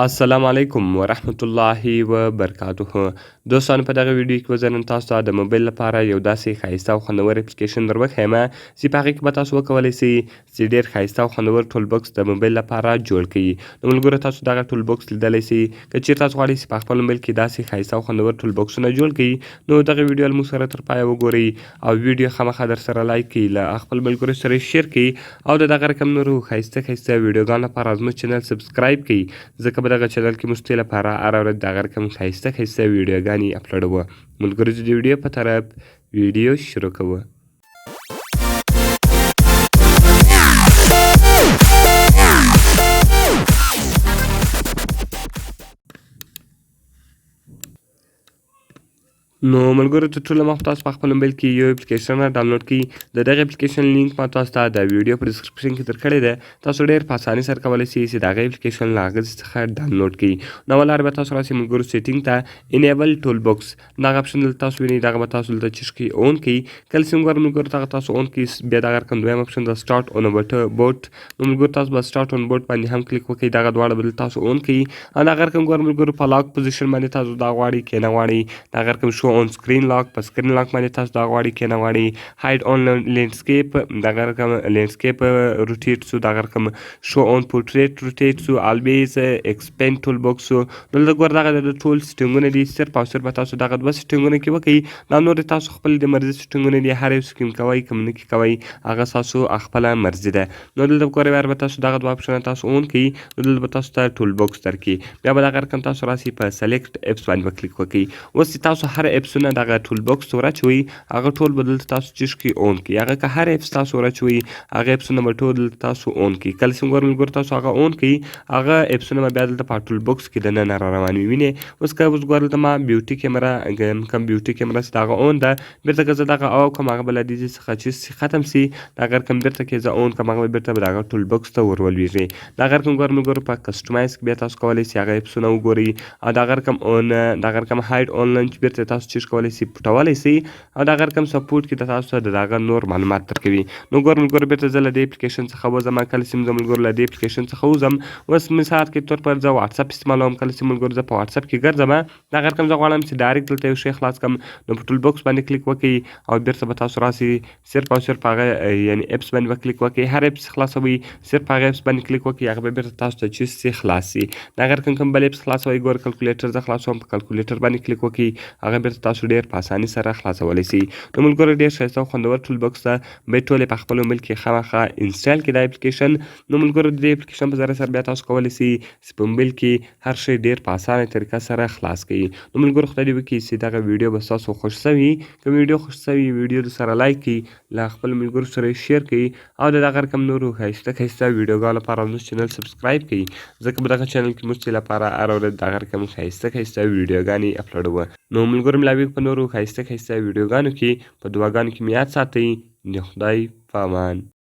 السلام علیکم ورحمت الله وبرکاته. دوستانو، په دغه ویډیو کې به زه نن تاسو ته د موبایل لپاره یو داسې ښایسته او خوندور اپلیکیشن در وښیم چې په هغې کې به تاسو وکولی شئ چې ډېر ښایسته او خوندور ټول بکس د موبایل لپاره جوړ کړئ. نو ملګرو، تاسو دغه ټول بکس لیدلی شئ. که چیرې تاسو غواړئ چې په خپل موبایل کې داسې ښایسته او خوندور ټول بکسونه جوړ کړئ، نو دغه ویډیو له موږ سره تر پایه وګورئ او ویډیو خامخا در سره لایک کړئ، له خپل ملګرو سره شیر کړئ او د دغه رقم نورو ښایسته ښایسته ویډیوګانو لپاره زموږ چینل سبسکرایب کړئ، ځکه په دغه چینل کې موږ ستاسو لپاره هره ورځ دغه رقم ښایسته ښایسته ویډیوګانې اپلوډوو. ملګرو، زه د ویډیو په طرف ویډیو شروع کوو. نو ملګرو، تر ټولو مخکې تاسو په خپل موبایل کې یو اپلیکیشن را ډاونلوډ کړئ. د دغه اپلیکیشن لینک ما تاسو ته د ویډیو په ډسکرپشن کې درکړی دی. تاسو ډېر په اسانۍ سره کولی شئ چې د هغه اپلیکیشن له هغه څخه ډاونلوډ کړئ. نو لارې به تاسو راسئ ملګرو سیټینګ ته، انیبل ټول بکس دغه اپشن دلته تاسو وینئ، دغه به تاسو دلته چې کړئ، اون کړئ. کله چې ملګرو دغه تاسو اون کړئ، بیا دغه رقم دویم اپشن د سټارټ اون بوټ، نو ملګرو تاسو به سټارټ اون بوټ باندې هم کلیک وکړئ. دغه دواړه به تاسو اون کړئ او دغه رقم ګور ملګرو په لاک پوزیشن باندې تاسو دا غواړئ که نه غواړئ، دغه رقم شو اون سکرین لاک، په سکرین لاک باندې تاسو دا غواړئ که نه غواړئ، هاید اون لینډسکیپ، دغه رقم لینډسکیپ روټیټ سو، دغه رقم شو اون پورټریټ روټیټ سو، الویز ایکسپند ټول بکس سو. دلته ګور دغه د ټول سیټینګونه دي. صرف او صرف تاسو دغه دوه سیټینګونه کې وکړئ، دا نور تاسو خپل د مرضي سیټینګونه دي. هر یو سکیم کوئ کوم نه کې کوئ، هغه تاسو خپله مرضي ده. نو دلته ګورئ، بیا به تاسو دغه دوه اپشنونه تاسو اون کړئ، نو دلته به تاسو ته ټول بکس درکړي. بیا به دغه رقم تاسو راسئ، په سلیکټ اپس باندې به کلیک وکړئ. اوس چې تاسو هر اپسونه دغه ټول بکس ته وراچوئ، هغه ټول به دلته تاسو چې کړئ، اون کړئ. هغه که هر اپس تاسو وراچوئ، هغه اپسونه به ټول دلته تاسو اون کړئ. کله چې ملګرو تاسو هغه اون کړئ، هغه اپسونه به بیا دلته په ټول بکس کې دننه را روان وي. وینئ، اوس که اوس ګور دلته ما بیوټي کیمره کوم، بیوټي کیمره چې دغه اون ده، بیرته که زه دغه او کوم، هغه به له دې څخه چې ختم سي. دغه رقم بیرته که زه اون کوم، هغه به بیرته به دغه ټول بکس ته ورولویږي. دغه رقم ګور ملګرو په کسټمایز کې بیا تاسو کولی شئ هغه اپسونه وګورئ او دغه رقم اون، دغه رقم هاید اون لنچ بیرته تاسو چې کولی شئ پټولی شئ او دغه رقم سپورټ کې د تاسو ته د دغه نور معلومات درکوي. نو ګور ملګرو، بیرته زه له دې اپلیکیشن څخه وځم. کله چې زه ملګرو له دې اپلیکیشن څخه وځم، اوس مثال کې طور پر زه واتساپ استعمالوم. کله چې ملګرو زه په واتساپ کې ګرځم، دغه رقم زه غواړم چې ډایرکټ دلته یو شی خلاص کړم، نو په ټول بکس باندې کلیک وکړئ او بیرته به تاسو راسئ، صرف او صرف هغه یعنی اپس باندې به کلیک وکړئ. هر اپس خلاصوئ، صرف هغه اپس باندې کلیک وکړئ، هغه به بیرته تاسو ته چې خلاص شي. دغه رقم کوم بل اپس خلاصوئ، ګور کلکولیټر زه خلاصوم، په کلکولیټر باندې کلیک وکړئ، هغه بیرته تاسو ډیر په اسانۍ سره خلاصولی شئ. نو ملګرو، ډیر ښایسته او خوندور ټول بکس ده. باید ټول په خپل موبایل کې خامخا انسټال کړئ دا اپلیکیشن. نو ملګرو، د دې اپلیکیشن په ذریعه سره بیا تاسو کولی شئ چې په موبایل کې هر شی ډیر په اسانه طریقه سره خلاص کړئ. نو ملګرو، خدای دې وکړي چې دغه ویډیو به ستاسو خوښ سوي. که ویډیو خوښ سوي، ویډیو در سره لایک کړئ، له خپل ملګرو سره شیر کړئ او د دغه رقم نورو ښایسته ښایسته ویډیوګانو لپاره زموږ چینل سبسکرایب کړئ، ځکه په دغه چینل کې موږ ستاسو لپاره هره ورځ دغه رقم ښایسته ښایسته ویډیوګانې اپلوډوو. نو ملګرو، ملاویږو په نورو ښایسته ښایسته ویډیوګانو کې. په دعاګانو کې مې یاد ساتئ. د خدای په امان.